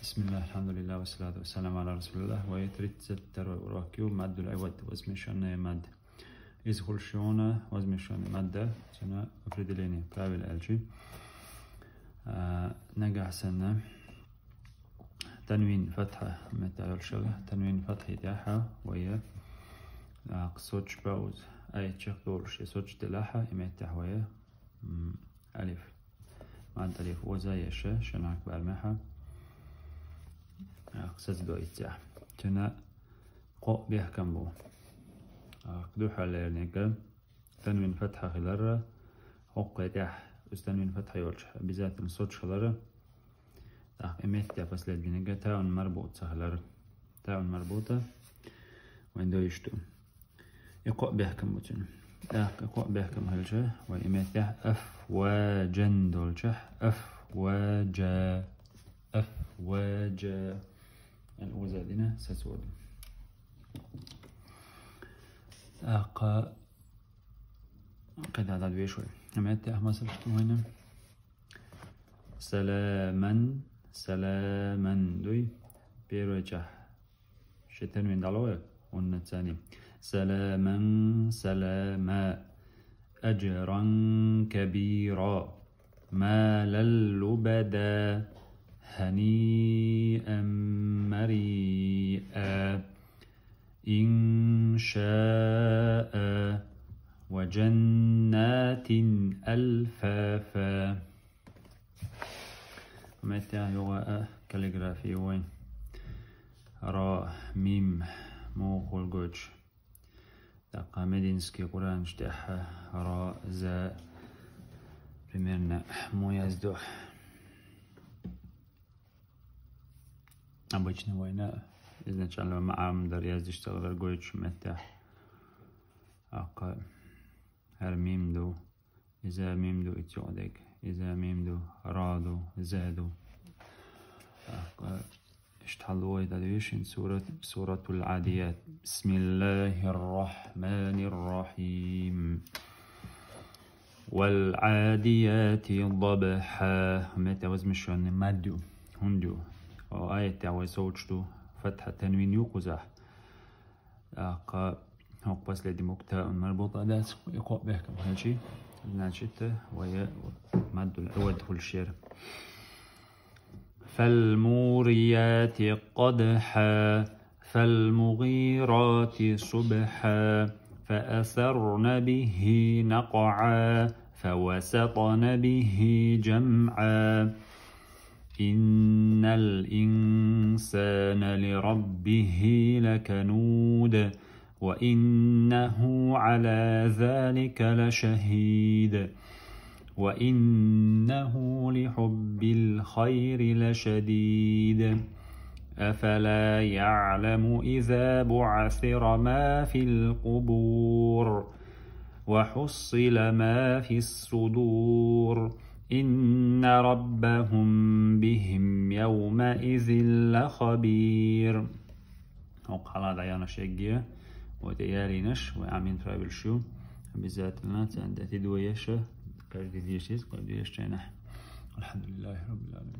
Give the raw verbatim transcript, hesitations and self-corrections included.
بسم الله، الحمد لله، والصلاة والسلام على رسول الله. Вай тридцать второй урок ю, маддул ивад, возмещённая мадда. Из хулшиона возмещённая мадда, цуна определение, правил алчи. А, нагахь санна танвин фатха метта йолча, танвин фатхи тӀехьа вай, а, соч пауз, ай чех долуш, соч делахьа, и меттехь вай, м, алиф. Мад алиф оза еша, шанак бармеха. А, сац дойтя. Цуна кхо бехкам бу. А, дуьхьалерника танвин фатха хиларра, хӀокху тӀехь уьш танвин фатха йолча обязательно соч хиларра. Так, и меттехь последнинга таун марбута хиларра. Таун марбута вайн дойту. И кхо бехкам бу цуьнан. Так, и кхо бехкам хилча, вай и меттехь аф ва джан долча, аф ва джа, аф ва джа. Ан оза дина сацор. Так, кхидӀа дӀадвеш вай. И меттехь масал ду вайна. Саламан, саламан дуй. Первый чахь. Ши танвин дӀало вай. Унна цани. Саламан, салама. Аджран кабира. Малал лубада. Ханиан мариа. Ин шаа. Ва джаннатин алфафа. Меттехь юха а каллиграфи вайн. Ра, мим, муха хул гойтуш. ТӀаккха мединский Къуръанаш тӀехь ра, за, примерно, муха яздо. Обычно вайна изначально маӀан дар яздеш ца хилар гойтуш меттехь. ТӀаккха хӀара мим ду. Иза мим ду, и цу дерг. Иза мим ду, ра ду, за ду. ТӀаккха иштта хьалуой дӀадвешин сурат, Суратул Адият. Бисмиллахир Рахманир Рахим. Вал Адияти дабхьа. Метта возмещённый мад ю. ХӀунда ю? О, аятта вай соч ду. Фатха танвин ю кхузахь. ТӀаккха хӀокху последний буква таун марбута дац, и кхо бехкам хилчи. Значит, вай маддул ивад хулшера. Фал мурияти къадхьа, фал мугъирати субхьа, фа асарна бихи накъъа, фа васатна бихи джамъа. إن الإنسان لربه لكنود وإنه على ذلك لشهيد وإنه لحب الخير لشديد أفلا يعلم إذا بعثر ما في القبور وحصل ما في الصدور إن ربهم بهم يومئذ لخبير. ХӀокху хьала дӀаяхна шегге, вай тӀе ялийнаш, вай Ӏамин травилш ю. Обязательно царна тӀе тидо еша, каждый дешиз, каждый ешчайнахь. Алхьамдулиллахи Раббил Ӏаламин.